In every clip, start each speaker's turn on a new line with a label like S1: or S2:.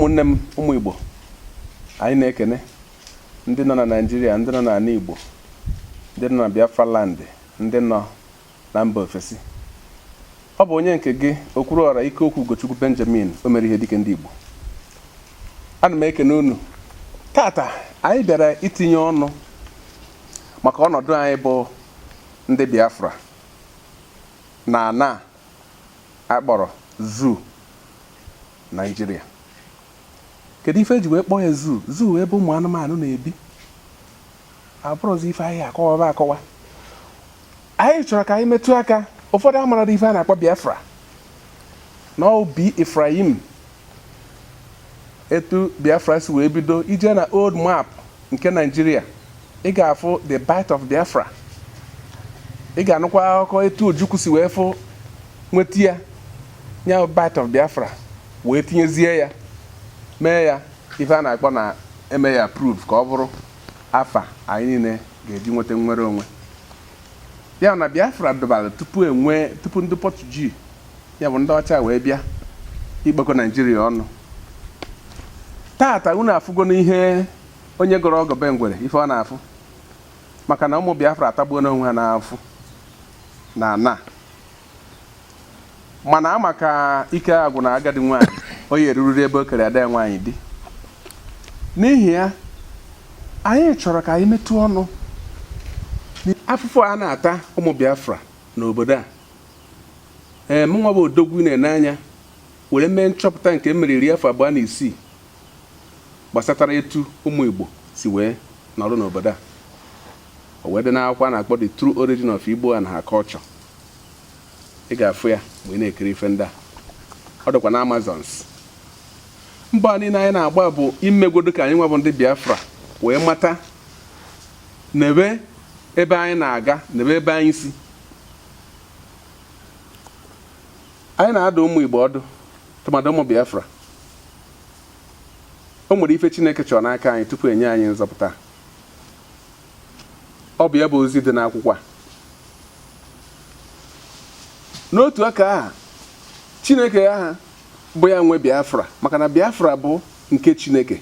S1: Ụmụnne m, ụmụ Igbo, anyị na-ekene ndị nọ na Naịjirịa, ndị nọ n'ala Igbo, ndị nọ na Biafra land, ndị nọ na mba ofesi. Ọ bụ onye nke gị, Okwuruọra Ikeokwu Ugochukwu Benjamin Omere ihe dike ndị Igbo. Ana m ekene unu. Tata anyị bịara itinye ọnụ maka ọnọdụ anyị bụ ndị Biafra na ana akpọrọ Zoo Naijiria. Kedu ife eji wee kpọọ ya zoo? Zoo ebe ụmụ anụmanụ na-ebi. Abụrụzi ife anyị akọwaba akọwa. Anyị chọrọ ka anyị metụ aka. Ụfọdụ amarada ife a na-akpọ Biafra na ọ bi Ifrahim, etu Biafra si wee bido. Ije na old map nke Naijiria, ị ga-afụ the Bight of Biafra. Ị ga-anụkwa akụkọ etu Ojukwu si wee fụ nweta ya, ya Bight of Biafra, wee tinyezie ya, mee ya ife a na-akpọ na eme ya approve ka ọ bụrụ afa anyị niile ga-eji nweta nnwere onwe ya. Na Biafra dọbara tupu enwee, tupu ndị Portuguese, ya bụ ndị ọcha, wee bịa ikpekọ Naijiria ọnụ. Tata unu afụgo n'ihe onye gọrọ ọgọ be ngwere, ife ọ na-afụ, maka na ụmụ Biafra atagbuo n'onwe ha n'afụ na ana. Mana ama ka ike agwụ na agadi nwaanyị, onye eruriri ebe o kere ada ya nwaanyị di. N'ihi ya, anyị chọrọ ka anyị metụ ọnụ afụfụ a na-ata ụmụ Biafra n'obodo a. Ee, mụnwa bụ odogwu na-ene anya were mee nchọpụta nke m mere 26 afọ gbasatara etu ụmụ Igbo si wee nọrọ n'obodo a. O wee dị n'akwụkwọ a na-akpọ The True Origin of Igbo and Her Culture. Ị ga-afụ ya mgbe ị na-ekiri ife ndị a. Ọ dịkwa na Amazons. Mbọ a niile anyị na-agba bụ imegwodo ka anyị nwa bụ ndị Biafra wee mata n'ebe ebe anyị na-aga, n'ebe ebe anyị si. Anyị na-adụ ụmụ Igbo ọdụ, tụmadụ ụmụ Biafra. O nwere ife Chineke chọrọ n'aka anyị tupu enye anyị nzọpụta. Ọ bụ ya bụ ozi dị n'akwụkwọ a. N'otu aka aha, Chineke aha bụ ya nwe Biafra, maka na Biafra bụ nke Chineke,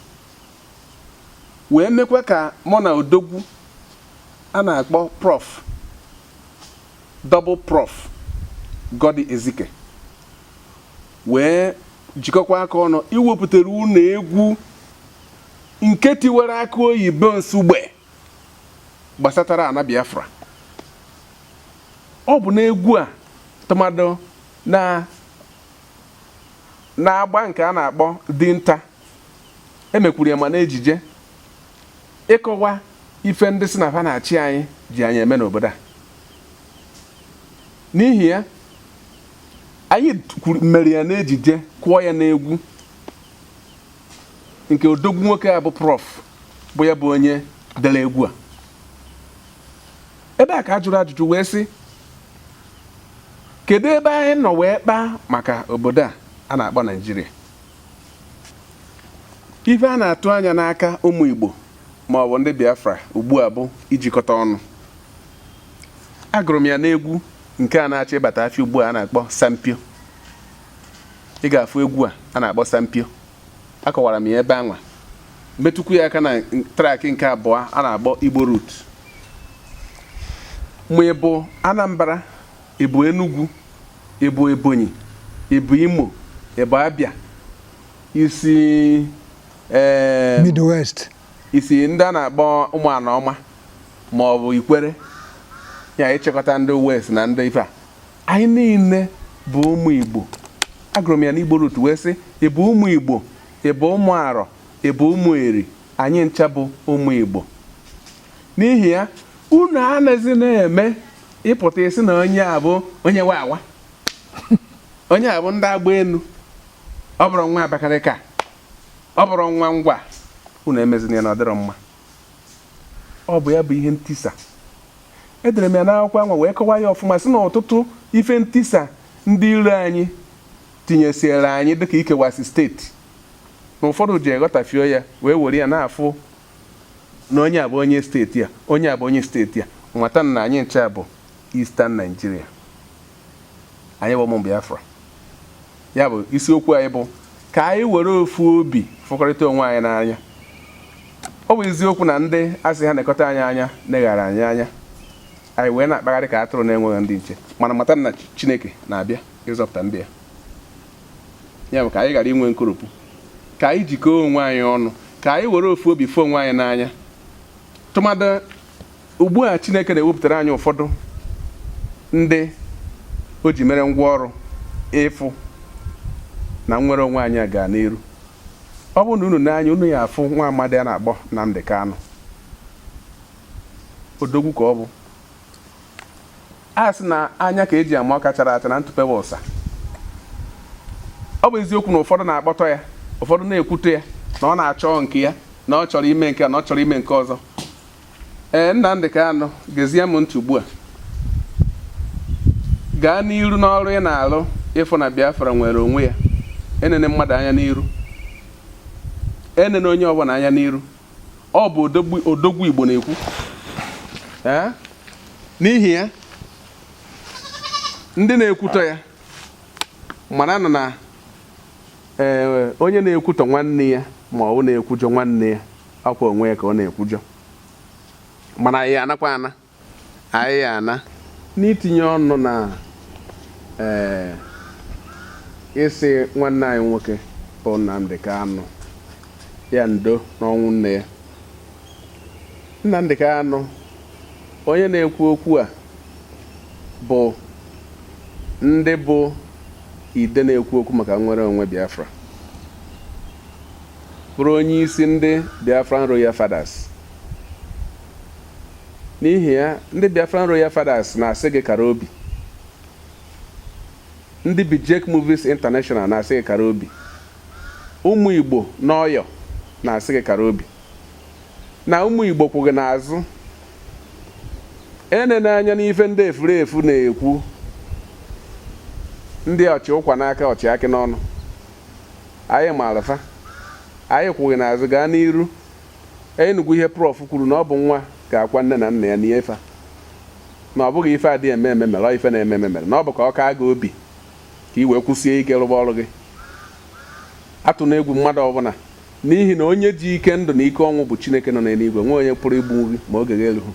S1: wee mekwa ka mụ na odogwu a na-akpọ Prof, Double Prof Godi Ezike wee jikọkwa aka ọnụ iwepụtara unu egwu nke tiwere aka oyibo nsugbe gbasatara ana Biafra. Ọ bụ n'egwu a, tụmadụ na na-agba nke a na-akpọ Dinta, emekwuru ya ma n'ejije ịkọwa ife ndị si na fa na-achị anyị ji anyị eme n'obodo a. N'ihi ya, anyị mere ya n'ejije, kụọ ya n'egwu nke odogwu nwoke a bụ Prof, bụ ya bụ onye dere egwu a. Ebe a ka a jụrụ ajụjụ wee sị, kedu ebe anyị nọ wee kpaa maka obodo a a na-akpọ Naijiria? Ife a na-atụ anya n'aka ụmụ Igbo ma ọ bụ ndị Biafra ugbu a bụ ijikọta ọnụ. Agụrụ m ya n'egwu nke a na-achọ ịbata afịa ugbu a, a na-akpọ Sampio. Ị ga-afụ egwu a a na-akpọ Sampio. Akọwara m ya ebe anwa, metụkwu ya aka na track nke abụọ a na-akpọ Igbo Root. Ma ị bụ Anambra, ị bụ Enugu, ị bụ Ebonyi, ị bụ Imo, ị bụ Abịa, isi ee
S2: Midwest,
S1: isi ndị a na-akpọ ụmụ Anaọma ma ọ bụ Ikwere ya, ịchịkọta ndị West na ndị ife a, anyị niile bụ ụmụ Igbo. Agụrụ m ya n'Igbo Root wee sị, ị bụ ụmụ Igbo, ị bụ ụmụ Arọ, ị bụ ụmụ Eri, anyị ncha bụ ụmụ Igbo. N'ihi ya, unu anaghịzi na-eme ịpụta isi na onye a bụ onye wawa, onye a bụ ndị agba enu, ọ bụrụ nwa Abakaliki a, ọ bụrụ nwa ngwa. Unu emezina ya na ọ dịrọ mma. Ọ bụ ya bụ ihe ntisa edere m ya n'akwụkwọ anwa wee kọwaa ya ọfụma, sị na ọtụtụ ife ntisa ndị iro anyị tinyesiere anyị, dịka ikewasị steeti, na ụfọdụ ji eghọtafio ya wee were ya na-afụ na onye a bụ onye steeti a, onye a bụ onye steeti a. Nwata na anyị nche bụ Eastern Nigeria, anyị bụ ụmụ Biafra. Ya bụ isiokwu anyị bụ Ka anyị were ofu obi fụkọrịta onwe anyị n'anya. Ọ bụ eziokwu na ndị asị ha nekọta anyị anya neghara anyị anya, anyị wee na-akpagharị ka atụrụ na-enweghị ndị nche, mana mata na Chineke na-abịa ịzọpụta ndị ya. Ya bụ, ka anyị ghara inwe nkoropụ, ka anyị jikọọ onwe anyị ọnụ, ka anyị were ofu obi fụ onwe anyị n'anya, tụmadụ ugbu a Chineke na-ewepụtara anyị ụfọdụ ndị o ji mere ngwa ọrụ ịfụ na nnwere onwe anyị a gaa n'iru. Ọ bụrụ na unu n'anya unu ya afụ nwa amadi a na-akpọ Nnamdi Kanu, odogwu ka ọ bụ. A sị na anya ka eji ama ọka chara acha na ntụpewa ụsa. Ọ bụ eziokwu na ụfọdụ na-akpọtọ ya, ụfọdụ na-ekwute ya na ọ na-achọ nke ya, na ọ chọrọ ime nke a, na ọ chọrọ ime nke ọzọ. Ee, Nnamdi Kanu, gezie m ntị ugbu a. Gaa n'iru n'ọrụ ị na-alụ ịfụ na Biafra nwere onwe ya. Enene mmadụ anya n'iru, enene onye ọbụla anya n'iru. Ọ bụ odogwu Igbo na-ekwu. Ee, n'ihi ya, ndị na-ekwutọ ya mara nọ na ee, onye na-ekwutọ nwanne ya ma ọ bụ na-ekwujọ nwanne ya, ọkwa onwe ya ka ọ na-ekwujọ. Mana anyị anakwa ana, anyị ana n'itinye ọnụ na ịsị nwanne anyị nwoke bụ Nnamdi Kanu ya ndo n'ọnwụ nne ya. Nnamdi Kanu, onye na-ekwu okwu a bụ ndị bụ ide na-ekwu okwu maka nnwere onwe Biafra, bụrụ onye isi ndị Biafran Royal Fathers. N'ihi ya, ndị Biafran Royal Fathers na-asị gị kara obi, ndị Bijek Movies International na-asị gị kara obi, ụmụ Igbo n'Ọyọ na-asị gị kara obi, na ụmụ Igbo kwụ gị n'azụ. Enene anya n'ife ndị efurefu na-ekwu, ndị ọchị ụkwa n'aka, ọchị akị n'ọnụ. Anyị maara fa, anyị kwụghị n'azụ. Gaa n'iru. Enugwu, ihe Prof kwuru na ọ bụ nwa ga-akwa nne na nna ya n'ihe fa, na ọ bụghị ife adịghị eme eme mere, ọ ife na-eme eme mere, na ọ bụ ka ọ kaa gị obi ka ị wee kwụsie ike rụba ọrụ gị. Atụ na egwu mmadụ ọbụla, n'ihi na onye ji ike ndụ na ike ọnwụ bụ Chineke nọ n'eluigwe. Nwe onye pụrụ igbu gị ma oge gị erughị.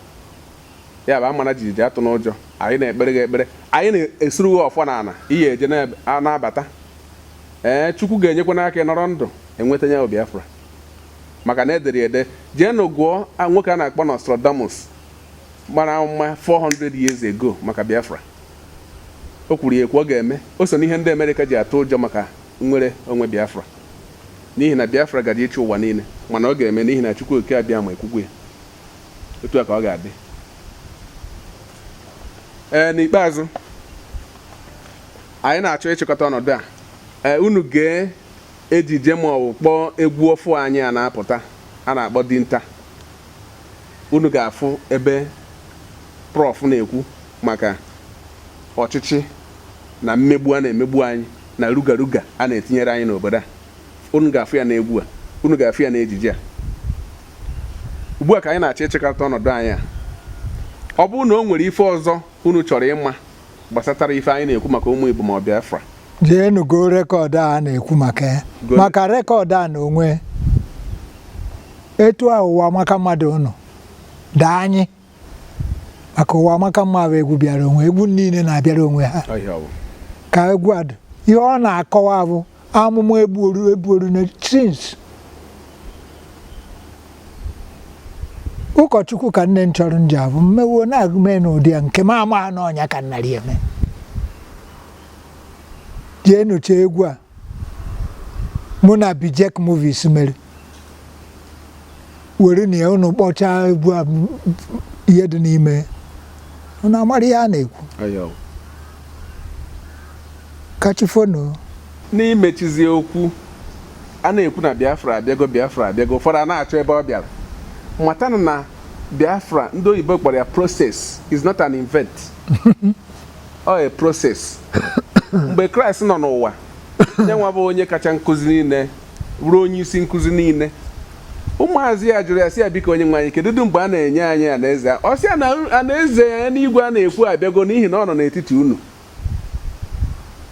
S1: Ya bụ, amana jijiji, atụ n'ụjọ. Anyị na-ekpere gị ekpere, anyị na-esuru gị ọfọ n'ala ihe eje na-abata. Ee, Chukwu ga-enyekwa n'aka nọrọ ndụ enweta ya Biafra, maka na edere ede. Jeenụ gụọ nwoke a na-akpọ Nostradamus gbara amụma 400 years ago maka Biafra. O kwuru ya ekwu, ọ ga-eme. O so n'ihe ndị Amerịka ji atụ ụjọ maka nnwere onwe Biafra, n'ihi na Biafra gaji ịchị ụwa niile. Mana ọ ga-eme, n'ihi na Chukwu Okike abịa ma ekwukwu ya, otu a ka ọ ga-adị. Ee, n'ikpeazụ, anyị na-achọ ịchịkọta ọnọdụ a. Ee, unu gee ejije ma ọ bụ kpọọ egwu ọfụ anyị a na-apụta a na-akpọ Dinta. Unu ga-afụ ebe Prof na-ekwu maka ọchịchị na mmegbu a na-emegbu anyị na ruga ruga a na-etinyere anyị n'obodo a. Unu ga-afụ ya n'egwu a, unu ga-afụ ya n'ejije a. Ugbu a ka anyị na-achọ ịchịkọta ọnọdụ anyị a. Ọ bụrụ na o nwere ife ọzọ unu chọrọ ịma gbasatara ife anyị na-ekwu maka ụmụ Igbo ma ọ Biafra,
S2: Jeenu goo record a na-ekwu maka ya. Maka record a na onwe etu a ụwa maka mmadụ unu daa anyị maka ụwa maka mma bụ egwu bịara onwe. Egwu niile na-abịara onwe ha.
S1: Ọhịa ọ bụ.
S2: Ka egwu a dị, ihe ọ na-akọwa bụ amụma egbuoru egbuoru na since ụkọchukwu ka nne m chọrọ nji abụ mmewuo na-agụme n'ụdị ya nke m ama n'ọnya ka nnarị eme. Jee nyocha egwu a mụ na Bijek Movies mere, were na ya unu kpọchaa egwu a, ihe dị n'ime unu amara ihe a na-ekwu.
S1: Ọhịa ọ bụ.
S2: Kachifonu.
S1: N'imechizi okwu, a na-ekwu na Biafra abịago, Biafra abịago, ụfọdụ a na-achọ ebe ọ bịara. Matanụ na Biafra, ndị oyibo kpọrọ ya process, is not an event, ọ a process. Mgbe Kraịst nọ n'ụwa, nye nwa bụ onye kacha nkụzi niile, bụrụ onye isi nkụzi niile, ụmụazị ya jụrụ ya sị ya, "Biko, onye nwe anyị, kedu mgbe a na-enye anyị alaeze a?" Ọ sị ya na alaeze ya n'igwe a na-ekwu abịago, n'ihi na ọ nọ n'etiti unu.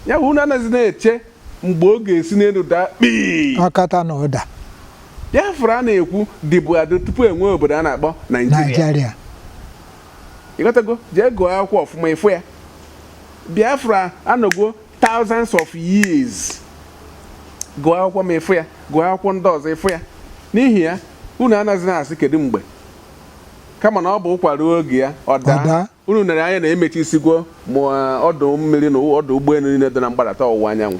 S1: Ya bụ, unu anaghịzi na-eche Mgbe ọ ga-esi n'elu daa kpii.
S2: Ọkata na ụda.
S1: Biafra a na-ekwu dịbu adị tupu e nwee obodo a na-akpọ Naijiria.
S2: Naijiria.
S1: Ịghọtago? Jee gụọ akwụkwọ ọfụma, ịfụ ya. Biafra anọgo thousands of years. Gụọ akwụkwọ ma ịfụ ya, gụọ akwụkwọ ndị ọzọ ịfụ ya. N'ihi ya, unu anaghịzi na-asị kedu mgbe, kama na ọ bụ ụkwa ruo oge ya, ọ daa.
S2: Ọ daa.
S1: Unu nere anya na emechisigwo ma ọdụ mmiri na ọdụ ụgbọelu niile dị na mgbadata ọwụwa anyanwụ,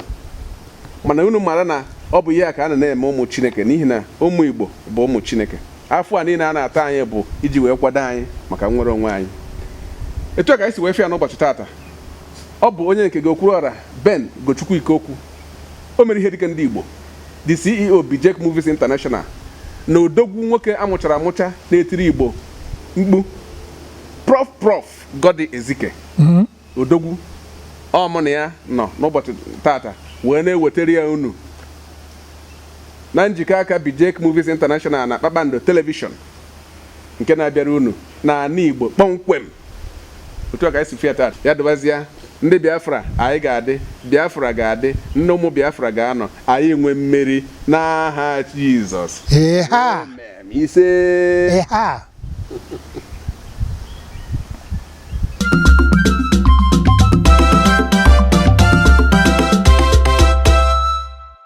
S1: mana unu mara na ọ bụ ihe a ka a na-eme ụmụ Chineke, n'ihi na ụmụ Igbo bụ ụmụ Chineke. Afọ a niile a na-ata anyị bụ iji wee kwado anyị maka nnwere onwe anyị. Etu a ka anyị si wee fịa n'ụbọchị taata. Ọ bụ onye nke gị, Okwuluọra Ben Gochukwu Ikeokwu, o mere ihe dịka ndị Igbo, the CEO Bijek Movies International, na odogwu nwoke amụchara amụcha na-etiri Igbo mkpu, Prof Godi Ezike, odogwu. Ọ mụ na ya nọ n'ụbọchị tata wee na-ewetara ya unu na njikọ aka Bijek Movies International na Kpakpando Television, nke na-abịara unu n'ala Igbo kpọmkwem. Otu a ka anyị si fịa tata. Ya dịbazịa, ndị Biafra, anyị ga-adị, Biafra ga-adị, ndị ụmụ Biafra ga-anọ, anyị nwee mmeri n'aha Jizọs.
S2: Ịha.
S1: Amen. Ise.
S2: Ịha.